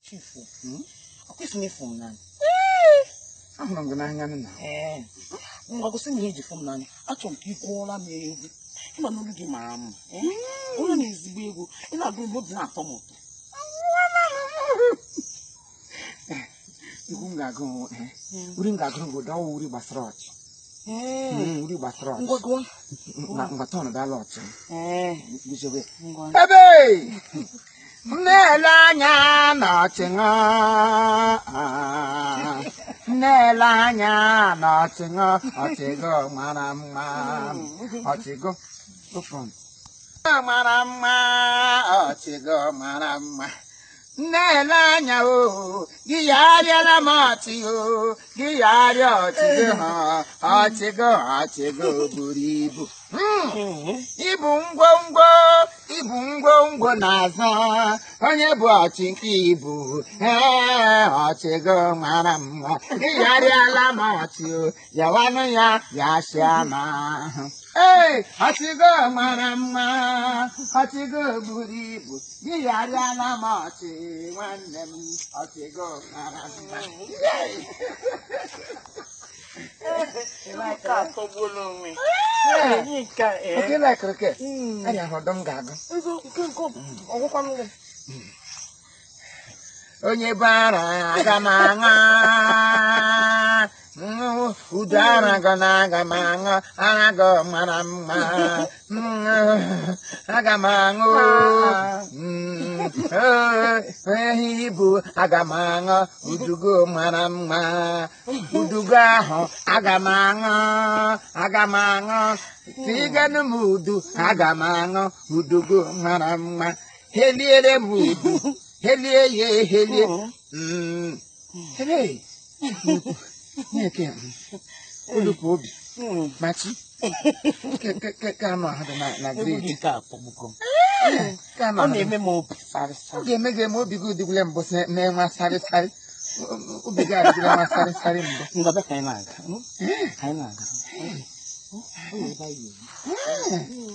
Chifu, akwụsị m ịfụ m n'anya. Ahụrụ m gị n'anya nna. Ee, ngwa gosi m ihe iji fụ m n'anya. Achọrọ m ka ị gụọla m egwu. Ịma na olu gị mara mma. Olu na ezigbo egwu. Ị na-agụ m obi na-atọ m ụtọ. Egwu m ga-agụ, uri m ga-agụrụ gị ụda uri gbasara ọchị. Uri gbasara ọchị. Ngwa gụọ. Ngwa tọn dala ọchị. Guzobe. Ebe m na-ele anya n'ọchị ṅụ, m na-ele anya n'ọchị ṅụ, ọchị gụ mara mma, ọchị gụ mara mma, ọchị gụ mara mma. M na-ele anya o, gị yagharịala m ọchị o, gị yagharịa ọchị gị ha, ọchị gị ọchị gị buru ibu. Ibu ngwongwo, ibu ngwongwo na-azọ, onye bụ ọchị nke ibu, ee ọchị gị mara mma, gị yagharịala m ọchị o, yawanụ ya yashịa m ahụ. Ee, ọchị gị mara mma, ọchị gị buru ibu, gị yagharịala m ọchị nwanne m, ọchị gị mara mma. Nke a tọgbuola onwe. Oke laikiri ke, anyị ahụ ọdọ m ga-agụ. Onye bụ ara aga m aṅa, udu ara gọ na aga m aṅụ, ara gọ mara mma, aga m aṅụ, ehi ibu aga m aṅụ, udugo mara mma, udugo ahụ aga m aṅụ, aga m aṅụ, tiganu m udu, aga m aṅụ, udugo mara mma, heliere m udu, helie ya ehelie. Hele. Nyeke, olùkọ́ obi, machi, ke anụ ahụ dị na grade. Nke a tọgbugo m. Ke anụ Ọ ahụ dị. na-eme m obi sarịsarị. Ọ ga-eme gị eme obi gị dịgwule mbụ sị mee nwa sarịsarị. Obi gị adịgwule nwa sarịsarị mbụ. Ngwa bịa ka anyị na-aga. Ka anyị na-aga. Ọ na-ebe anyị eri.